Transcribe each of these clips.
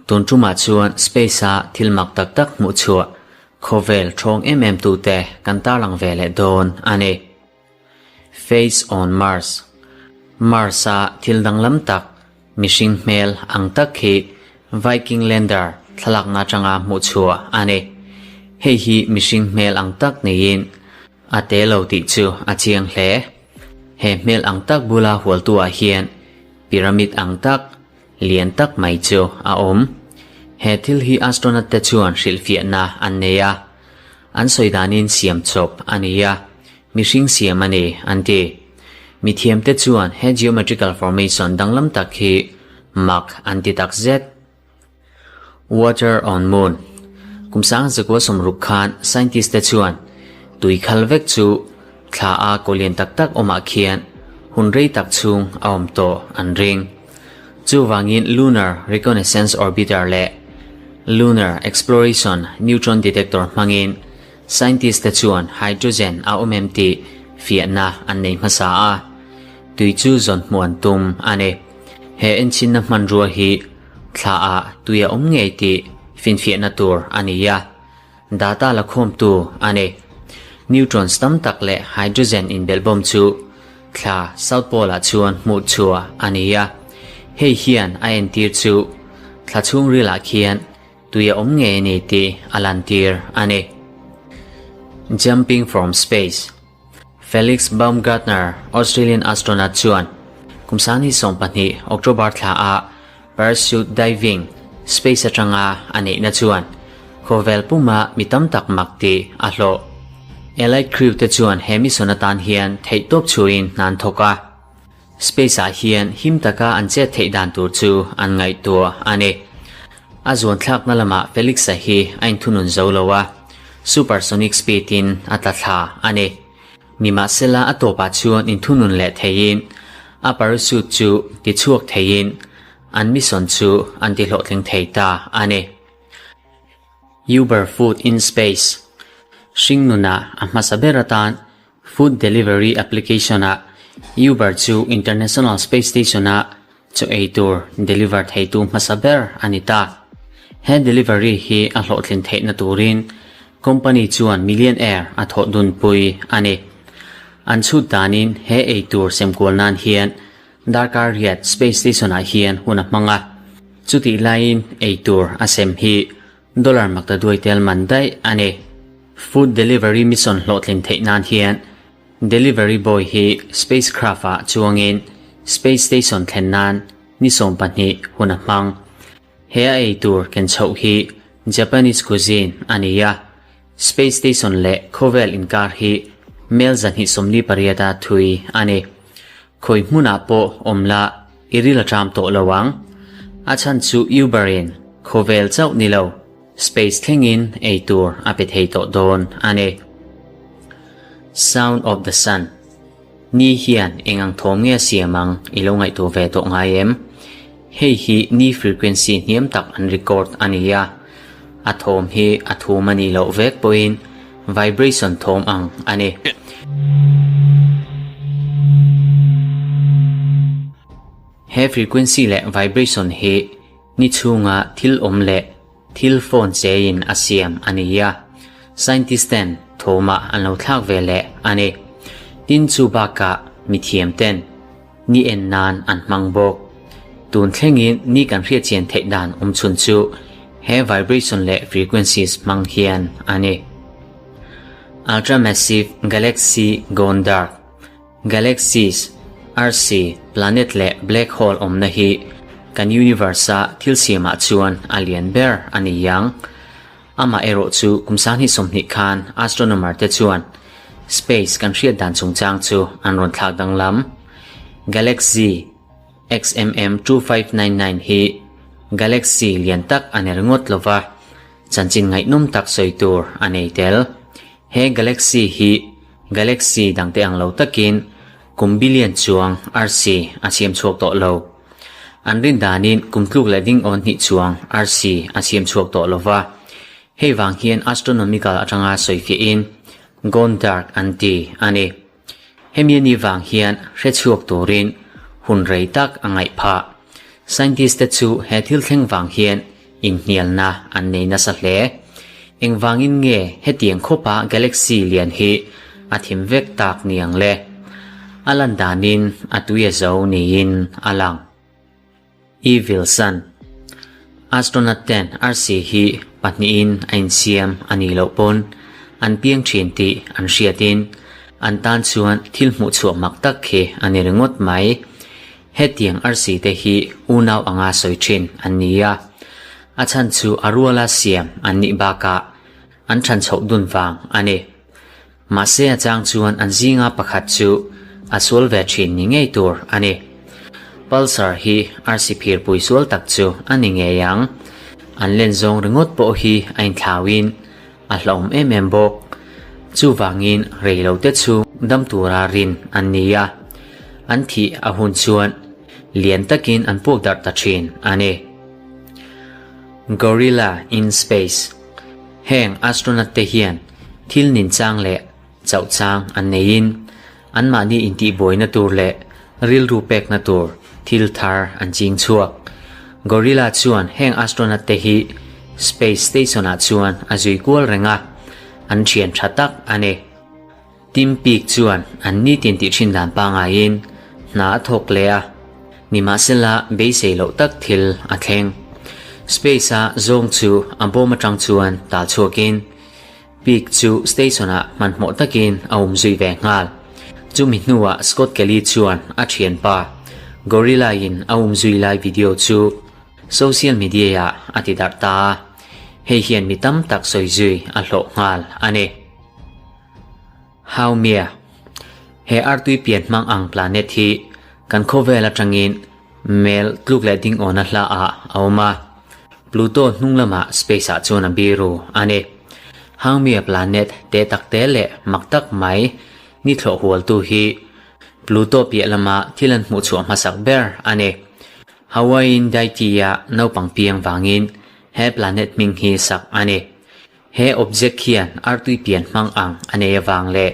Tun tumah chuan space-a thil mak tak tak hmuh chhuah khawvel thawng em em tute kan tarlang ve leh dawn a ni. Face on Mars Mars-a thil danglam tak mihring hmel ang tak hi Viking Lander thlalakna atanga hmuh chhuah a ni. Hei hi mihring hmel ang tak niin a te lo tih chu a chiang hle. He hmel ang tak bula hualtuah hian pyramid ang tak lian tak mai chu a awm. He thil hi astronaut te chuan hrilhfiahna an nei a, an sawi danin siam chawp a ni a, mihring siam a ni an ti. Mithiamte chuan he geometrical formation danglam tak hi mak an ti tak zet. Water on Moon Kum sang zakua sawmruk khan scientist te chuan tui khal vek chu thla a kaw lian tak tak awmah khian hun rei tak chhung a awm tawh an ring. Chuvangin Lunar Reconnaissance Orbiter leh Lunar Exploration Neutron Detector hmangin scientist te chuan hydrogen a awm em tih fiahna an nei hmasa a, tui chu zawn hmuh an tum a ni. He enchinna hmanrua hi Thla ah tui a awm ngei tih finfiahna tur a ni a, data la khawmtu a ni. Neutrons tam tak leh hydrogen inbelhbawm chu thla South Pole ah chuan hmuh chhuah a ni a, hei hian a entir chu thla chhungril ah khian tui a awm ngei a ni tih a lantir a ni. Jumping from Space. Felix Baumgartner, Australian astronaut chuan kum sangni 12 October thla ah parachute diving space atanga a neihna chuan khawvel puma mi tam tak mak tih a hlawh. Allied crew te chuan he mission atan hian theihtawp chhuin hna an thawk a. Space ah hian him taka an chet theih dan tur chu an ngaihtuah a ni. A zuan thlakna lamah Felix-a hi a inthunun zo lo a, supersonic speed in a tla thla a ni. Nimahsela a tawpah chuan inthunun leh theiin a parachute chu ti chhuak theiin an mission chu an ti hlawhtling thei ta a ni. Uber Food in Space Hringnunah a hmasa ber atan Food delivery application-ah Uber chu International Space Station-a chaw ei tur deliver theitu hmasa ber a ni ta. He delivery hi a hlawhtlin theihna turin company chuan millionaire a thawh dunpui a ni. An chhut danin he ei tur semkual nan hian darkar riat space station-ah hian hun a hmang a, chutih laiin ei tur a sem hi Dollar makta duai tel man daih a ni. Food delivery mission hlawhtlin theih nan hian delivery boy hi spacecraft ah chuangin space station thlen nan ni 12 hun a hmang. He a ei tur ken chhoh hi Japanese cuisine a ni a, space station leh khawvel inkar hi mel 248 a thui a ni. Khawi hmunah pawh awm la i ril a ṭam tawh lo ang. A chhan chu Uber in khawvel chauh ni lo, space thlengin ei tur a pe thei tawh dawn a ni. Sound of the Sun Ni hian eng ang thawm nge a siam ang i lo ngaihtuah ve tawh ngai em? Hei hi ni frequency hniam tak an record a ni a, a thawm hi a thum a nih loh vek pawhin vibration thawm ang a ni. He frequency leh vibration hi ni chhunga thil awm leh thil phone cheiin a siam a ni a, scientist ten thawmah an lo thlak ve leh a ni. Tin chu bakah mithiam ten ni en nan an hmang bawk. Tun thlengin ni kan hriatchian theih dan awm chhun chu he vibration leh frequencies hmang hian a ni. Ultramassive Galaxy Gone Dark Galaxies, arsi, planet leh black hole awmna hi kan universe-a thil siamah chuan a lian ber a ni ang. Amaherawh chu kum 2020 khan astronomer te chuan space kan hriat dan chungchang chu an rawn thlak danglam. Galaxy XMM 2599 hi galaxy lian tak a ni ringawt lova, chanchin ngaihnawm tak sawi tur a nei tel. He galaxy hi galaxy dangte ang lo takin kum billion chuang arsi a siam chhuak tawh lo. An rin danin kum tluk leh ding awn hnih chuang arsi a siam chhuak tawh lova. Hei vang hian astronomical atanga sawifiahin gone dark an ti a ni. Hemi a nih vang hian hre chhuak turin. hun rei tak a ngaih phah. Scientist te chu he thil thleng vang hian inhnialna an nei nasa hle. Engvangin nge hetiang khawpa galaxy lian hi a thim vek tak niang le? A lan danin a tui a zo niin a lang. Evil Sun, Astronaut ten arsi hi pahnihin a insiam a nih loh pawn an piang thin tih an hriatin an tan chuan thil hmuh chhuah mak tak khi a ni ringawt mai. Hetiang arsi te hi unau anga sawi thin an ni a, a chhan chu a ruala siam an nih bakah an than chhoh dun vang a ni. Mahse a chang chuan an zinga pakhat chu a sual ve thin ni ngei tur a ni. Pulsar hi arsi phir pui sual tak chu a ni ngei ang. An len zawng ringawt pawh hi a inthlauin a hlauhawm em em bawk. Chuvangin reilote chhung dam tura rin an ni a, an thih a hun chuan lian takin an puak darh ta thin a ni. Gorilla in Space Heng astronaut te hian thil nin chang leh chauh chang an neiin anmahni intihbuaina tur leh rilru pekna tur thil thar an ching chhuak. Gorilla chuan heng astronaut te hi space station ah chuan a zui kual reng a, an thian tha tak a ni. Tim Peake chuan an nitin tih thin dan pangaiin hna a thawk leh a, nimahsela beisei loh tak thil a thleng. Space-a zawng chu a bawm atang chuan tal chhuakin Peake chu station-ah hmanhmawh takin a awm zui ve nghal. Chumi hnuah Scott Kelly chuan a thianpa Gorilla-in a awm zui lai video chu social media-ah a ti darh ta a, hei hian mi tam tak sawi zui a hlawh nghal a ni. Haumea, He artui pian hmang ang planet hi kan khawvel atangin mel tluk leh ding awna hla ah a awm a, Pluto hnung lamah space ah chuan a biru a ni. Haumea planet te tak te leh mak tak mai ni thlawh hualtu hi Pluto piah lama thil an hmuh chhuah hmasak ber a ni. Hawaiian deity-a naupang piang vangin he planet hming hi sak a ni. He object hian artui pian hmang ang a nei avang leh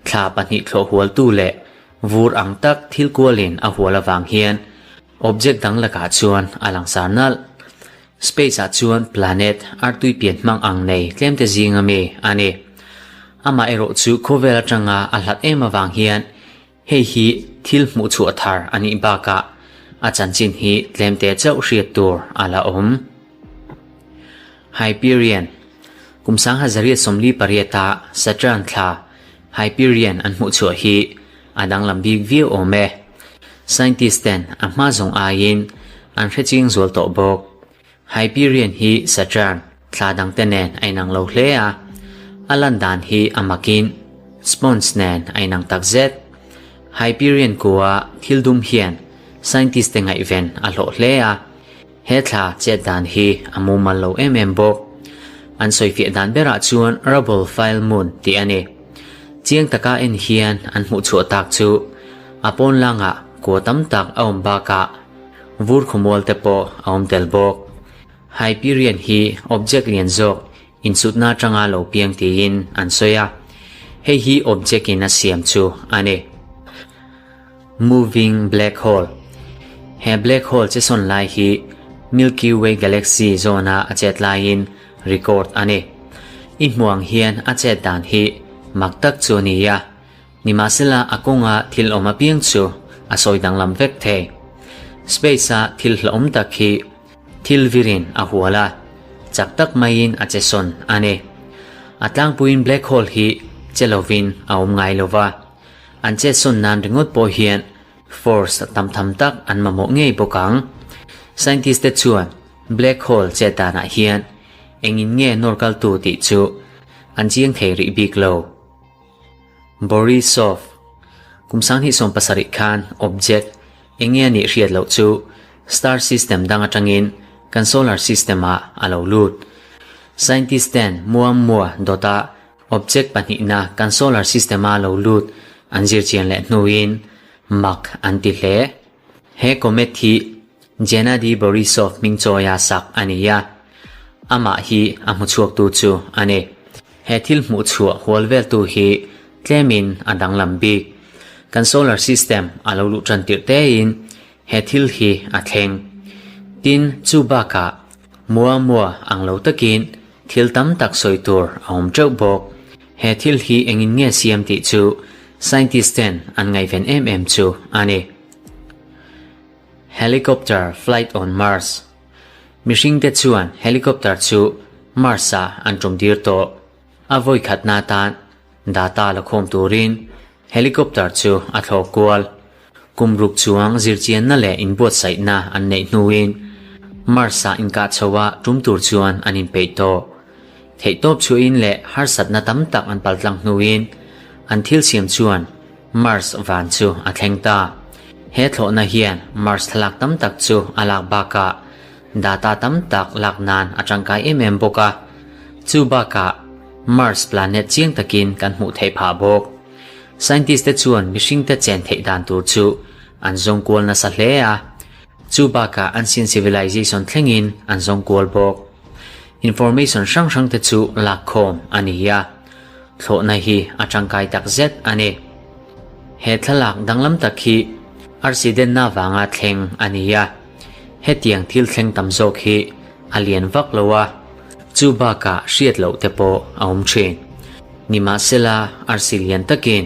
thla pahnih thlawh hualtu leh vur ang tak thil kualin a hual avang hian object dang lakah chuan a langsar nalh. Space ah chuan planet artui pian hmang ang nei tlemte zinga mi a ni. Amah erawh chu khawvel atanga a hlat em avang hian hei hi thil hmuh chhuah thar a nih bakah a chanchin hi tlemte chauh hriat tur a la awm. Hyperion, Kum 1848-a Saturn thla Hyperion an hmuh chhuah hi a danglam bik viau awm e. Scientist ten a hma zawng aiin an hre ching zual tawh bawk. Hyperion hi Saturn thla dangte nen a inang lo hle a, a lan dan hi a makin sponge nen a inang tak zet. Hyperion kua thil dum hian scientist te ngaihven a hlawh hle a. He thla chet dan hi a mumal lo em em bawk. An sawifiah dan berah chuan Rubble File Moon tih a ni. Chiang taka en hian an hmuh chhuah tak chu a pawn langah kua tam tak a awm bakah vur khawmual te pawh a awm tel bawk. Hyperion hi object lian zawk insutna atanga lo piang tiin an sawi a, hei hi object in a siam chu a ni. Moving Black Hole, He black hole che sawn lai hi Milky Way galaxy zawna a chet laiin record a ni. I hmuang hian a chet dan hi mak tak chu a ni a, nimahsela a kawnga thil awm apiang chu a sawi danglam vek thei. Space-a thil hlauhawm tak hi thil virin a hual a, chak tak maiin a che sawn a ni. A tlangpuiin black hole hi che lovin a awm ngai lova. An chetsawn nan ringawt pawh hian force tam tham tak an mamawh ngei bawk ang. Scientist te chuan black hole chet danah hian engin nge nawr kaltu tih chu an chiang thei rih bik lo. Borisov, Kum 2017 khan object eng nge a nih hriat loh chu star system dang atangin kan solar system ah a lo lut. Scientist ten Muammua dawta Object pahnihna kan solar system-a lo lut an zir chian leh hnuin mak an ti hle. He comet hi Gennady Borisov hming chawia sak a ni a, amah hi a hmuchhuaktu chu a ni. He thil hmuhchhuah hual veltu hi tlemin a danglam bik. Kan solar system a lo luh tan tirh tein. he thil hi a thleng. Tin, chu bakah Muamua ang lo takin thil tam tak sawi tur a awm teuh bawk. He thil hi engin nge siam tih chu scientist ten an ngaihven em em chu a ni. Helicopter flight on Mars Mihringte chuan helicopter chu Mars-ah an tum tir tawh. A vawi khatna atan data la khawm turin helicopter chu a thlawk kual. Kum ruk chuang zirchianna leh inbuatsaihna an neih hnuin Mars-ah inkah chhoa tum tur chuan an inpeih tawh. Theihtawp chhuahin leh harsatna tam tak an paltlang hnuin an thil siam chuan Mars van chu a thleng ta. He thlawhna hian Mars thlalak tam tak chu a lak bakah data tam tak lak nan a tangkai em em bawk a. Chu bakah Mars planet chiang takin kan hmuh theih phah bawk. Scientist te chuan mihringte chen theih dan tur chu an zawng kual nasa hle a. Chu bakah ancient civilization thlengin an zawng kual bawk. Information hrang hrang te chu lak khawm a ni a. Thlawhna hi a tangkai tak zet a ni. He thlalak danglam tak hi arsi denna vanga thleng a ni a. Hetiang thil thleng tam zawk hi a lian vak lo a, chu bakah hriat loh te pawh a awm thin. Nimahsela arsi lian takin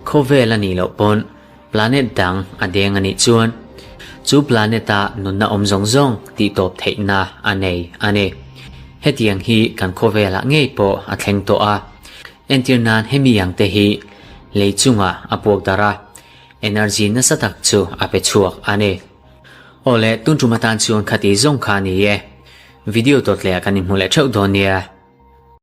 khawvel a nih loh pawn planet dang a deng a nih chuan chu planet-a nunna awm zawng zawng tihtawp theihna a nei a ni. Hetiang hi kan khawvelah ngei pawh a thleng tawh a, entir nan hemi ang te hi lei chungah a puak darh a, energy nasa tak chu a pe chhuak a ni. Awle, tun tum atan chuan khati zawng kha a ni e. Video dawt leh ah kan inhmu leh theuh dawn nia.